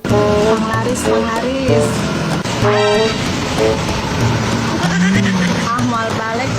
Panglaris, panglaris. Ah, moal balik.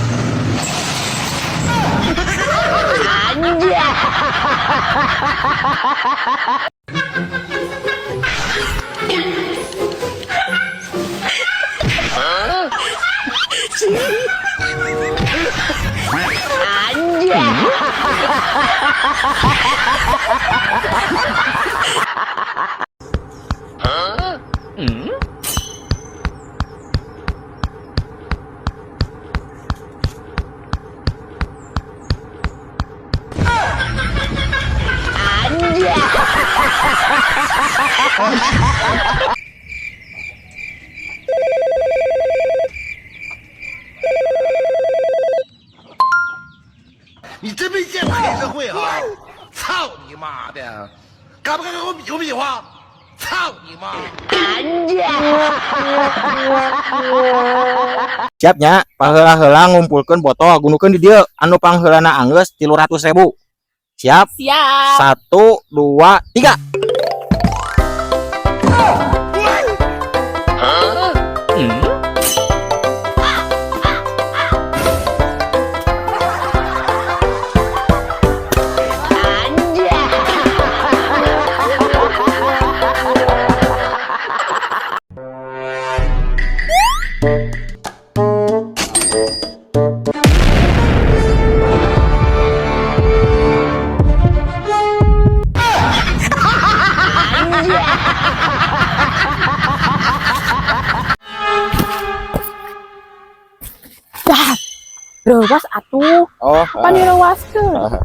你真没见过黑社会啊！操你妈的！敢不敢跟我比划比划？操你妈！ Siap nya, paheula-heula ngumpulkeun botol gunukeun di dieu anu pangheulana anggeus 300.000. Siap? Siap. 1, 2, 3. Dah. Reuwas atuh. Oh, Apa direwaskeun?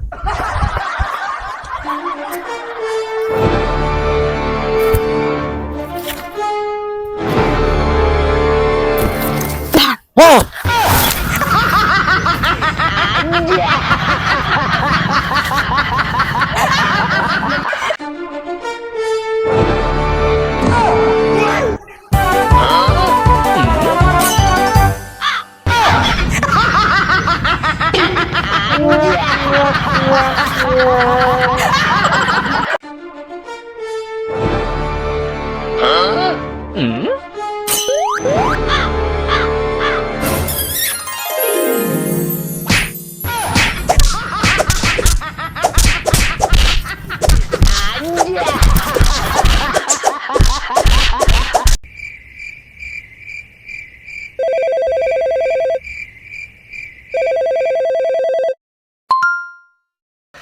Dah. Oh.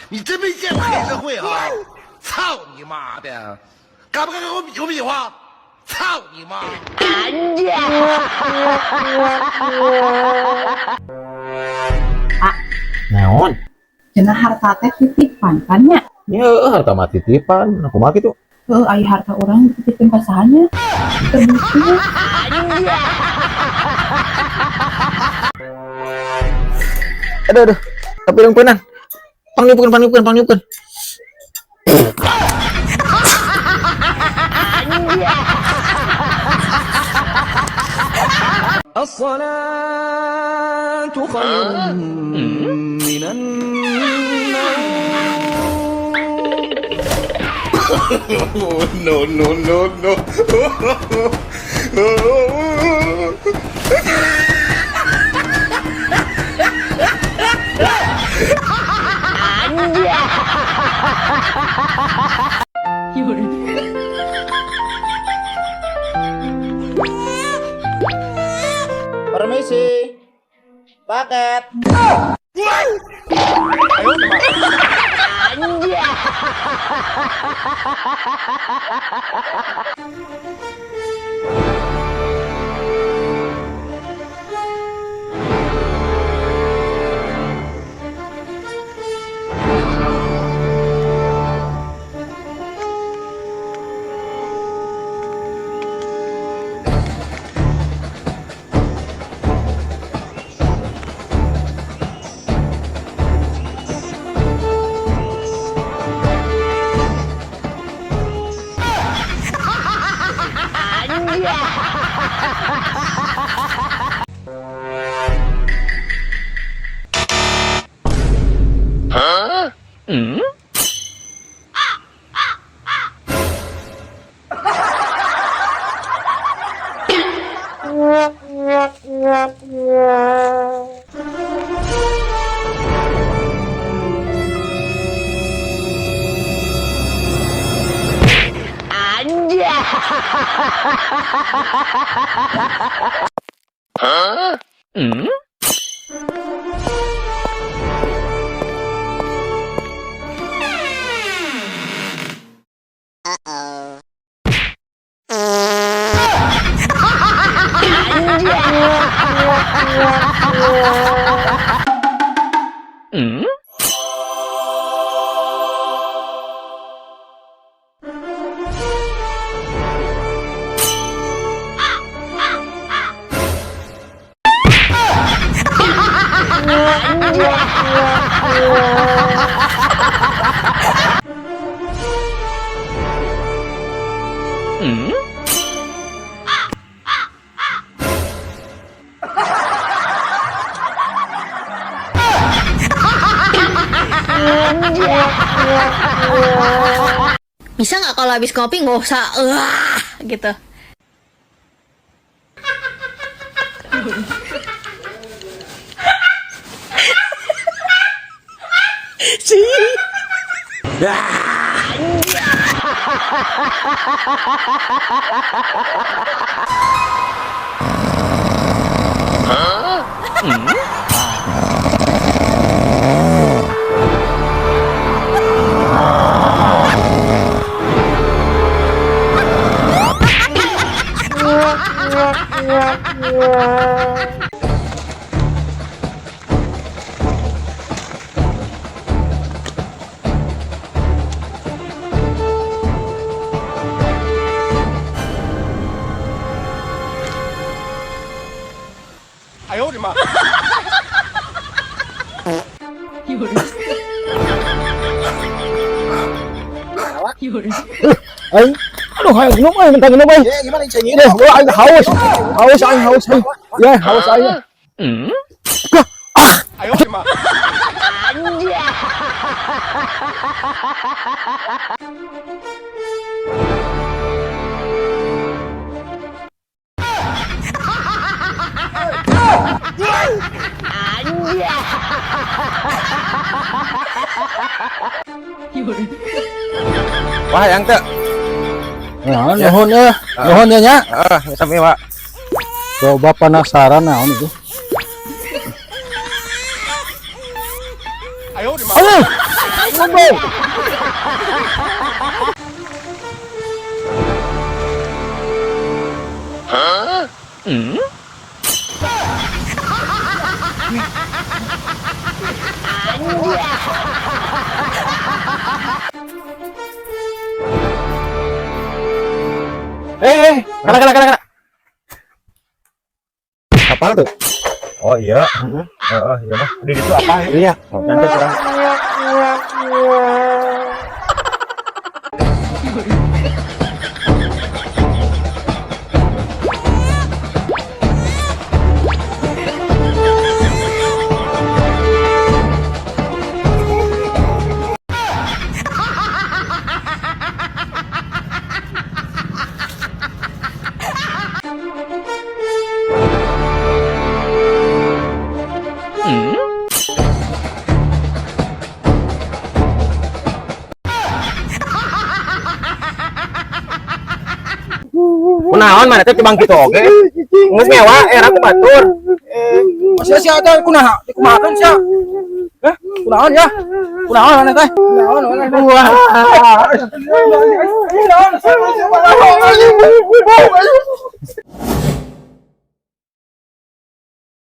你真没见过黑社会啊！操你妈的！敢不敢跟我比划比划？操你妈！ Naon? Cenah harta teh titipan kan nya? Ya, harta mah titipan. Aku mah kitu. Heuh, ai harta urang dititipkeun ka saha nya? Teu butuh. Aduh, aduh. Tapi yang peunang. Pangniupkeun, pangniupkeun, pangniupkeun. الصلاة خير من النوم. No no no no! Permisi. Paket. Bisa nggak kalau habis ngopi nggak usah wah gitu. Aing, aduh, aing minum, aing minta minum, aing. Gimana ceng Aduh, gua aing haus, haus aing, haus aing. Ya, haus aing. Wah, yang teu. Nah, nuhun ya, nuhun ya nya. Heeh, sami, Pak. Coba penasaran naon itu. Ayo, ngobrol. Eh, eh, kala kala kala kala. Apa tuh? Oh iya. Heeh, iya mah. Di itu apa ya? Iya. Nanti kurang. Kunaon mana teh tibang kitu oge? Geus ngewa era ku batur. Sia sia teh kunaha? Dikumahakeun sia? Eh, kunaon ya? Kunaon mana teh? Kunaon mana teh? Wah. Kunaon?